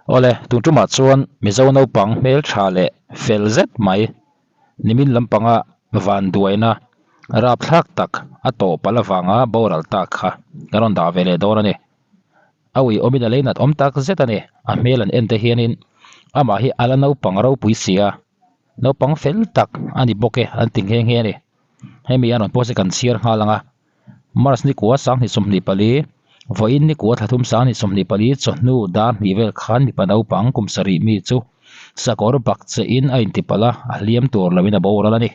Awle, tun tumah chuan Mizo naupang hmeltha leh fel zet mai nimin lampanga vanduaina rapthlak tak a tawh palh avanga boral tak kha kan rawn dah ve leh dawn a ni. A ui awmin a leinat awm tak zet a ni. A hmel an en te hianin amah hi a la naupang ropui si a, naupang fel tak a ni bawk e an ti nghe nghe a ni. Hemi an rawn post hi kan chhiar nghal ang a, March ni kua 2024, vawiin ni kua thla thum 2024 chawhnu dar hnih vel khan mipa naupang kum sarih mi chu sakawr bak che in a intipalh a, a hliam tur loin a boral a ni.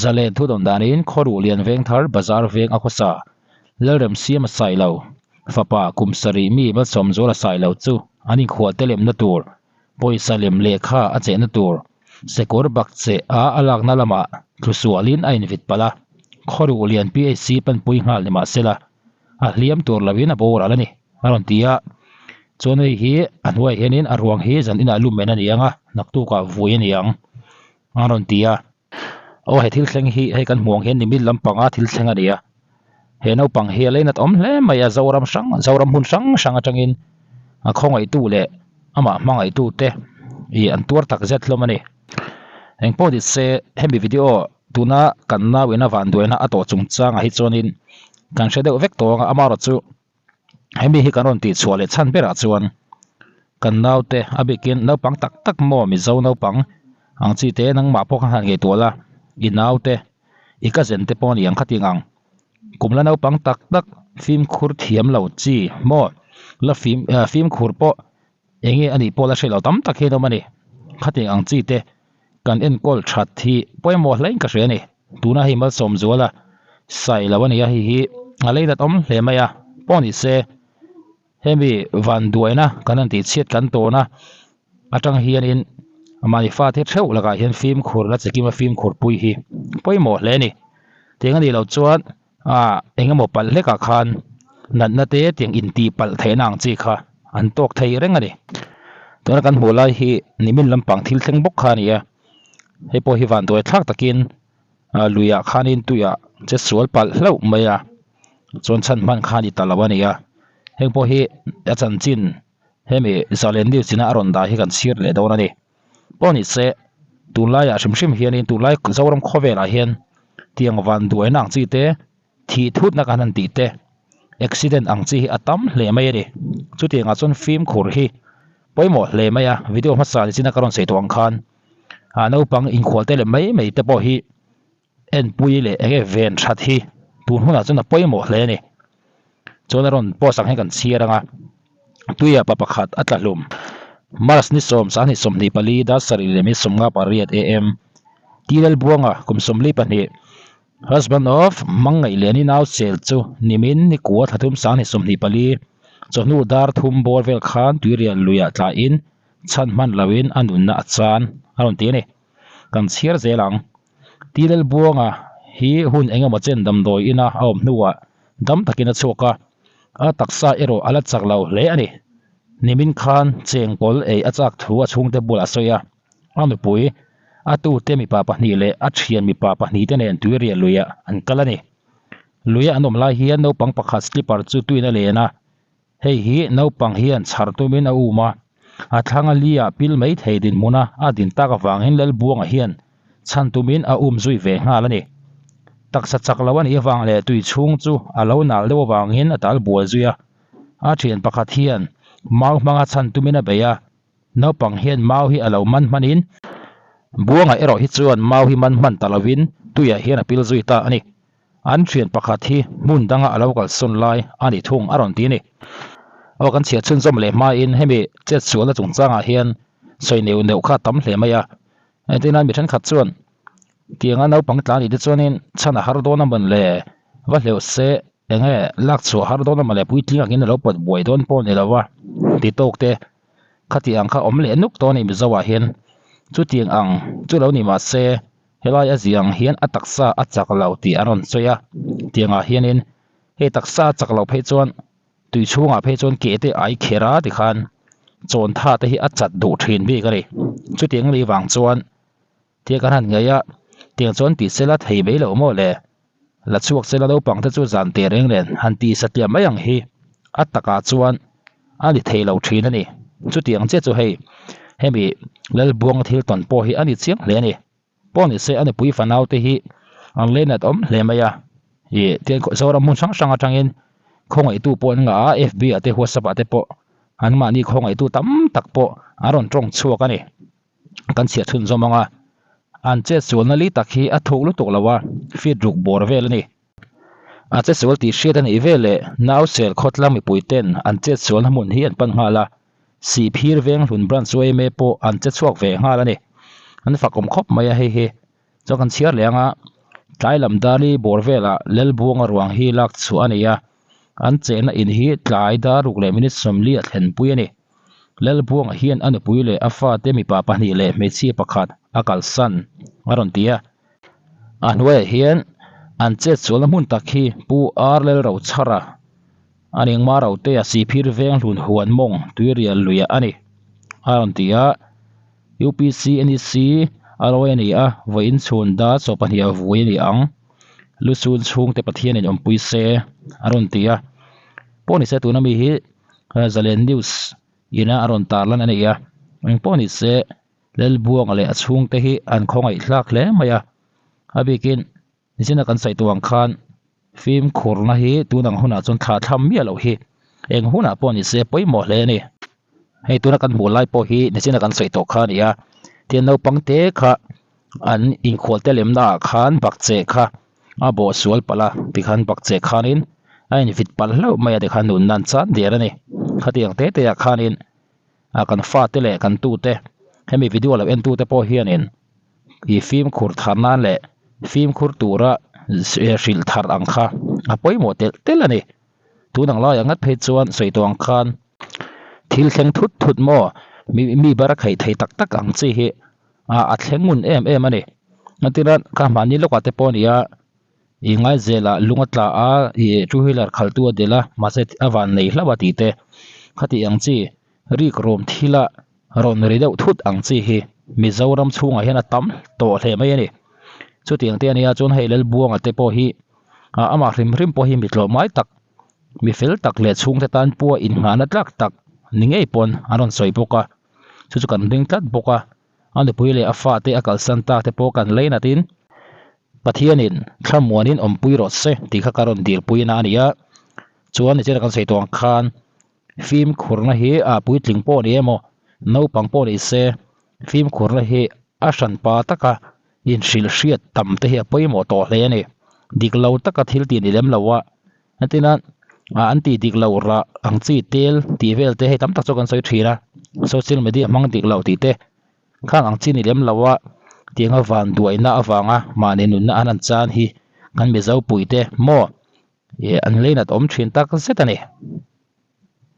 Zalen thu dawn danin Khawruh Lian Vengthar Bazar veng a khawsa Lalremsiam a sai lo, fapa kum sarih mi Malsawmzual a sai lo chu an inkhual te lemna tur pawisa lem lehkha a chehna tur Sekawr bak che a a lakna lamah thlusualin a invit palh a, Khawruh lian PHC panpui nghal ni mahsela a hliam tur loin a boral a ni, a rawn ti a. Chuan hei hi a hnuaiah hianin a ruang hi zan inah lumen a ni ang a, naktukah vui a ni ang, a rawn ti a. Aw he thil thleng hi hei kan hmuh ang hian nimil lampanga thil thleng a ni a, he naupang hi a leinat awm hle mai a, Zoram hrang Zoram hmun hrang hrang atangin a khawngaihtu leh amah hmangaihtu te ih an tuar tak zet hlawm a ni. Engpawh ni se hemi video tuna kan nau ina vanduaina a tawh chungchangah hi chuanin kan hre deuh vek tawh ang a, amaherawhchu hemi hi kan rawn tih chhuah leh chhan berah chuan kan naute a bikin naupang tak tak maw Mizo naupang ang chi te nangmah pawh kha han ngaihtuah la i naute i cousin te pawh a ni ang khating ang kum la naupang tak tak fimkhur thiam lo chi maw la fim ah fimkhur pawh eng nge a nih pawh la hre lo tam tak hi an awm a ni khating ang chi te kan enkawl that hi pawimawh hlein ka hria a ni tuna hei malsawm zual a saih lo a ni a hei hi a lei dat awm hle mai a pawh ni se hemi vanduaina kan han tih chhiat kan tawn a atang hianin mahni fate theuh lakah hian fimkhur la chikim a fimkhur pui hi pawimawh hle a ni tiang a nih loh chuan ah eng emaw palh hlekah khan natna te tiang intih palh theihna ang chi kha an tawk thei reng a ni tuna kan hmuh lai hi nimin lampang thil thleng bawk kha a ni a hei pawh hi vanduai thlak takin ah luiah khanin tuiah che sual palh hlauh mai a chuan chhan hman kha a ni ta lo a ni a heng pawh hi a chanchin hemi zalen news ina a rawn dah hi kan chhir leh dawn a ni. Pawh ni se tunlaiah hrim hrim hianin tunlai Zoram khawvelah hian tiang van duaina ang chi te thih thutna kan han tih te accident ang chi hi a tam hle mai a ni. Chutiangah chuan fimkhur hi pawimawh hle mai a video hmasa ni china ka rawn sawi tawh ang khan ah naupang inkhual te leh mai mai te pawh hi enpui leh eng nge ven that hi tun hunah chuan a pawimawh hle a ni. Chuan a rawn post ang hian kan chhiar ang a, tuia pa pakhat a tla hlum. March ni sawm 2024 dar sarih leh mi 58 am Tilel Buanga kum 42 husband of Hmangaih Liani nau sel chu nimin ni kua thla thum 2024 chawhnu dar thum bawr vel khan tuirial luiah tlain chhan hman loin a nunna a chan a rawn ti a ni. Kan chhiar zel ang. Tilel Buanga hi hun eng emaw chen damdawi ina a awm hnuah dam takin a chhuak a, a taksa erawh a la chak lo hle a ni. Nimin khan chengkawl ei a chak thu a chhungte bulah a sawi a, a nupui, a tute mipa pahnih leh a thian mipa pahnihte nen tuirial luiah an kal a ni. Luia an awm lai hian naupang pakhat slipper chu tuin a len a, Hei hi naupang hian chhar tumin a um a, a thlang a li ah pil mai thei dinhmuna a din tak avangin Lalbuanga hian chhan tumin a um zui ve nghal a ni. Taksa chak lo a nih avang leh tui chhung chu a lo nal deuh avangin a tal bual zui a, a thian pakhat hian mau hmanga chhan tumin a bei a, naupang hian mau hi a lo man hmanin Buanga erawh hi chuan mau hi man hman ta lovin tuiah hian a pil zui ta a ni. An thian pakhat hi hmun danga a lo kalsawn lai a ni thung a rawn ti a ni. Aw kan chhiat chhunzawm leh hmain hemi chet sualna chungchangah hian sawi neuh neuh kha tam hle mai a. Engtin mi thenkhat chuan tianga naupang tlan nih te chuanin chhan a har dawn a mawn le, va hleuh se enge lak chhuah har dawn a mawn le puitling angin a lo pawt buai dawn pawh ni lo a ti tawk te khati ang kha awm leh nuk tawh a ni Mizo ah hian chutiang ang chu lo ni mahse Helai a ziang hian a taksa a chak lo tih an rawn sawi a, tiangah hianin hei taksa a chak loh phei chuan tui chhungah phei chuan ke te ai kher a tikhan chawn tha te hi a chat duh thin bik a ni. Chutiang ni vang chuan tia kan han ngaih a, tiang chuan tih sela thei mai loh maw le, la chhuak sela naupang te chu zan teh reng nen han tih satliah mai ang hi a takah chuan a ni thei lo thin a ni. Chutiang chiah chu hei hemi Lalbuanga thil tawn pawh hi a ni chiang hle a ni. Pawh ni se a nupui fanau te hi an leinat awm hle mai a. Ih tiang Zoram hmun hrang hrang atangin khawngaihtu pawh an ngah a, FB ah te WhatsApp ah te pawh an mahni khawngaihtu tam tak pawh an rawn tawng chhuak a ni. Kan chhiah chhunzawm ang a, an chetsualna li tak hi a thuk lutuk lo a, feet ruk bawr vel a ni. A chetsual tih hriat a nih veleh Nausel khawtlang mipui ten an chetsualna hmun hi an pan nghal a, Sihphir Venghlun Branch yma pawh an che chhuak ve nghal a ni. An fakawm khawp mai a hei hi. Chuan kan chhiar leh ang a, tlai lam Dali bawr velah Lelbuanga ruang hi lak chhuah a ni a, an chehna in hi tlai dar ruk leh minute 40 a thlenpui a ni. Lalbuanga hian a nupui leh a fate mipa pahnih leh hmeichhia pakhat a kalsan a rawn ti a. A hnuaiah hian an chetsualna hmun tak hi Pu R Lalrochhara a ni Ngma Rotea Sihphir Venghlun Huan Mawng Tuirial Luiah a ni a rawn ti a. UPC NEC a rawi a ni a, vawiin chhun dar chaw pahnih a vui a ni ang. Lusun chhungte Pathianin awmpui se a rawn ti a. Pawh ni se tuna mi hi Zalen News ina a rawn tarlan a ni a, engpawh ni se Lalbuanga leh a chhungte hi an khawngaih hlak hle mai a, a bikin nichina kan saih tawh ang khan fimkhurna hi tun ang hunah chuan thlah thlam miah loh hi eng hunah pawh ni se pawimawh hle a ni. Hei tuna kan hmuh lai pawh hi nichina kan saih tawh kha a ni a, tin naupang te kha an inkhual te lemna ah khan bakcheh kha a bawh sual palh a tikhan bakcheh khanin a invit palh hlauh mai a tikhan nun nan chan der a ni. Khatiang te te ah khanin a kan fate leh kan tute hemi video lo en tute pawh hianin ih fimkhur thar nan leh fimkhur tura hrilh thar ang kha a pawimawh telh telh a ni. Tun ang laiah ngat phei chuan sawi tawh ang khan thil thleng thut thut maw mi mi bar a khaih thei tak tak ang chi hi ah a thleng ngun em em a ni. Engtin a kha mahni lawkah te pawh a ni a ih ngaizelah lung a tla a ih two wheeler khalh tu a delh a mahse a van nei hlauh a tih te khati ang chi rik rawm thila rawn ri deuh thut ang chi hi Mizoram chhungah hian a tam tawh hle mai a ni. Chutiang te a nia chuan hei Lalbuanga te pawh hi ah amah hrim hrim pawh hi mi tlawmngai tak mi fel tak leh chhungte tan pawh innghahna tlak tak ni ngei pawn an rawn sawi bawk a chu chu kan ring tlat bawk a a nupui leh a fate a kalsan tak te pawh kan lei natin Pathianin thlamuanin awmpui rawh se tih kha ka rawn dilpui na a ni a chuan nichina kan sawi tawh ang khan fimkhurna hi a puitling pawh ni emaw naupang pawh ni se fimkhurna hi a hranpa taka inhrilh hriat tam te hi a pawimawh tawh hle a ni. Dik lo taka thil tih ni lem lo a, entirna ah an tih dik loh rah ang chi tel tih vel te hei tam tak chu kan sawi thin a, social media hmang dik loh tih te khang ang chi ni lem lo a, tianga vanduaina avanga mahni nunna an han chan hi kan Mizo puite maw ih an leinat awm thin tak zet a ni.